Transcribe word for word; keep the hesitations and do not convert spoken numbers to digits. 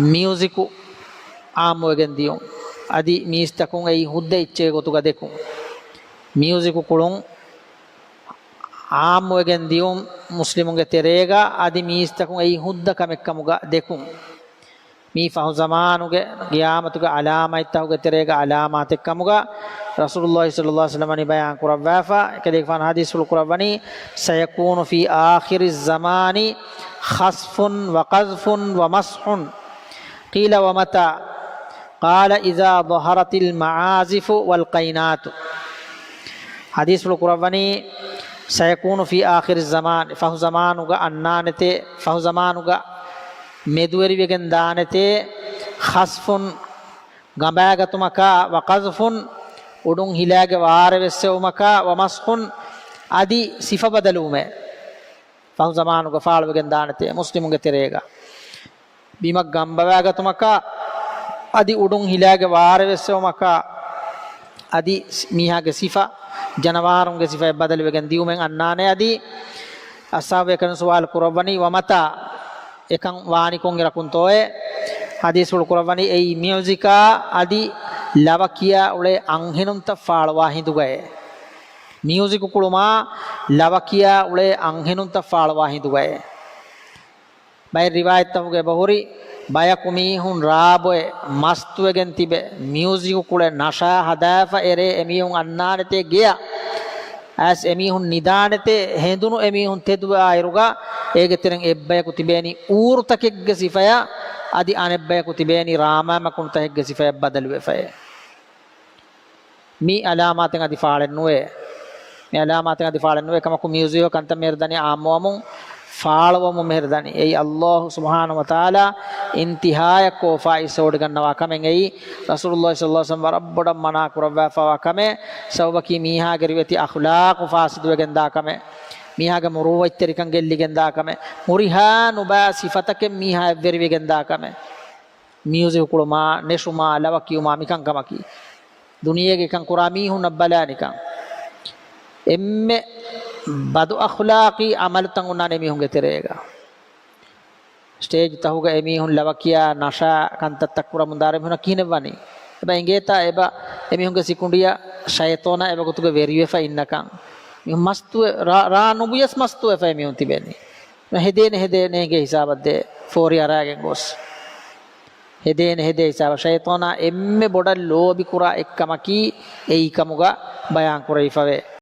މިއުޒިކު އާއްމުވެގެން ދިޔުން. އަދި މީސްތަކުން އެއީ ހުއްދަ އެއްޗެއް ގޮތުގަ ދެކުން. މިއުޒިކު ކުޅުން އާއްމުވެގެން ދިޔުން މުސްލިމުންގެ ތެރޭގަ، އަދި މީސްތަކުން އެއީ ހުއްދަ ކަމެއްކަމުގަ ދެކުން. މީ ފަހު ޒަމާނުގެ ގިޔާމަތުގެ އަލާމާތްތަކުގެ ތެރޭގަ އަލާމާތެއްކަމުގަ ރަސޫލުﷲ ޞައްލަﷲ ޢަލައިހި ވަސައްލަމަ ބަޔާން ކުރައްވާފަ. އެކަލޭގެފާނު ޙަދީޘްފުޅު ކުރައްވަނީ، سيكون في آخر الزمان خسف وقذف ومسح قيل ومتى؟ قال إذا ظهرت المعازف والقينات. ޙަދީޘްފުޅު ކުރައްވަނީ، سيكون في آخر الزمان، ފަހު ޒަމާނުގަ އަންނާނެތޭ، ފަހު ޒަމާނުގަ މެދުވެރިވެގެން ދާނެތޭ، خسف ގަނބާގަތުމަކާ، وقذف އުޑުން ހިލާގެ ވާރެ ވެއްސެވުމަކާ، ومسح އަދި ސިފަ ބަދަލުވުމޭ. ފަހު ޒަމާނުގަ ފާޅުވެގެން ދާނެތޭ މުސްލިމުންގެ ތެރޭގަ. ބިމަށް ގަނބަވާގަތުމަކާ، އަދި އުޑުން ހިލާގެ ވާރެ ވެއްސެވުމަކާ، އަދި މީހާގެ ސިފަ، ޖަނަވާރުންގެ ސިފައަށް ބަދަލުވެގެން ދިޔުމެއް އަންނާނެ. އަދި އަޞްޙާބު އެކަނި ސުވާލު ކުރައްވަނީ، ومتى؟ އެކަން ވާނީ ކޮންއިރަކުންތޯއޭ؟ ޙަދީޘްފުޅު ކުރައްވަނީ، އެއީ މިއުޒިކާ އަދި ލަވަކިޔާ އުޅޭ އަންހެނުންތައް ފާޅުވާ ހިނދުގައޭ. މިއުޒިކު ކުޅުމާ ލަވަކިޔާ އުޅޭ އަންހެނުންތައް ފާޅުވާ ހިނދުގައޭ. ބައެއް ރިވާޔަތްތަކުގަ އެބަހުރި، ބަޔަކު މީހުން ރާބޮއެ މަސްތުވެގެން ތިބެ، މިއުޒިކު ކުޅެ ނަޝާ ހަދާފަ އެރޭ އެމީހުން އަންނާނެތޭ ގެޔަށް. އައިސް އެމީހުން ނިދާނެތޭ، ހެނދުނު އެމީހުން ތެދުވާއިރުގަ، އޭގެ ތެރެއިން އެއްބަޔަކު ތިބޭނީ އޫރުތަކެއްގެ ސިފަޔަށް، އަދި އަނެއްބަޔަކު ތިބޭނީ ރާމާމަކުނުތަކެއްގެ ސިފަޔަށް ބަދަލުވެފައޭ. މި އަލާމާތެއް އަދި ފާޅެއް ނުވޭ. މި އަލާމާތެއް އަދި ފާޅެއް ނުވޭ. ކަމަކު، މިއުޒިކު ކަންތައް މިހިރަ ދަނީ އާއްމުވަމުން، ފާޅުވަމުން މިހިރަ ދަނީ. އެއީ ﷲ ސުބްޙާނަހޫ ވަތަޢާލާ އިންތިހާޔަށް ކޯފާ އިސްވޮޑިގަންނަވާ ކަމެއް. އެއީ ރަސޫލުﷲ ޞައްލަﷲ ޢަލައިހި ވަސައްލަމަ ވަރަށް ބޮޑަށް މަނާ ކުރައްވާފަވާ ކަމެއް. ސަބަބަކީ މީހާގެ ރިވެތި އަޚްލާޤު ފާސިދުވެގެންދާ ކަމެއް. މީހާގެ މުރޫއަތްތެރިކަން ގެއްލިގެންދާ ކަމެއް. ހުރިހާ ނުބައި ސިފަތަކެއް މީހާ އެއްވެރިވެގެންދާ ކަމެއް. މިއުޒިކު ކުޅުމާ، ނެށުމާ، ލަވަ ކިޔުމާ، މިކަންކަމަކީ. ދުނިޔޭގެ އެކަން ކުރާ މީހުންނަށް ބަލާނިކަން. އެންމެ ބަދު އަޚްލާޤީ ޢަމަލުތައް އޮންނާނެ މީހުންގެ ތެރޭގަ. ސްޓޭޖް ތަހުގަ އެމީހުން ލަވަކިޔާ ނަޝާ ކަންތައްތައް ކުރަމުން ދާއިރު އެމީހުންނަށް ކިހިނެއް ވަނީ؟ އެބަ އެނގޭތާ އެބަ އެމީހުންގެ ސިކުނޑިއަށް ޝައިޠޯނާ އެބަ ގޮތުގަ ވެރިވެފަ އިންނަކަން. މީހުން މަސްތުވެ، ރާ، ރާ ނުބުޔަސް މަސްތުވެފަ އެމީހުން ތިބެނީ. ހެދޭނެ ހެދޭނެ އެނގޭ ހިސާބަށް ދޭ، ފޯރި އަރާގެން ގޮސް. ހެދޭނެ ހެދޭ ހިސާބަށް. ޝައިޠޯނާ އެންމެ ބޮޑަށް ލޯބިކުރާ އެއްކަމަކީ އެއީ ކަމުގަ ބަޔާން ކުރެވިފަވޭ.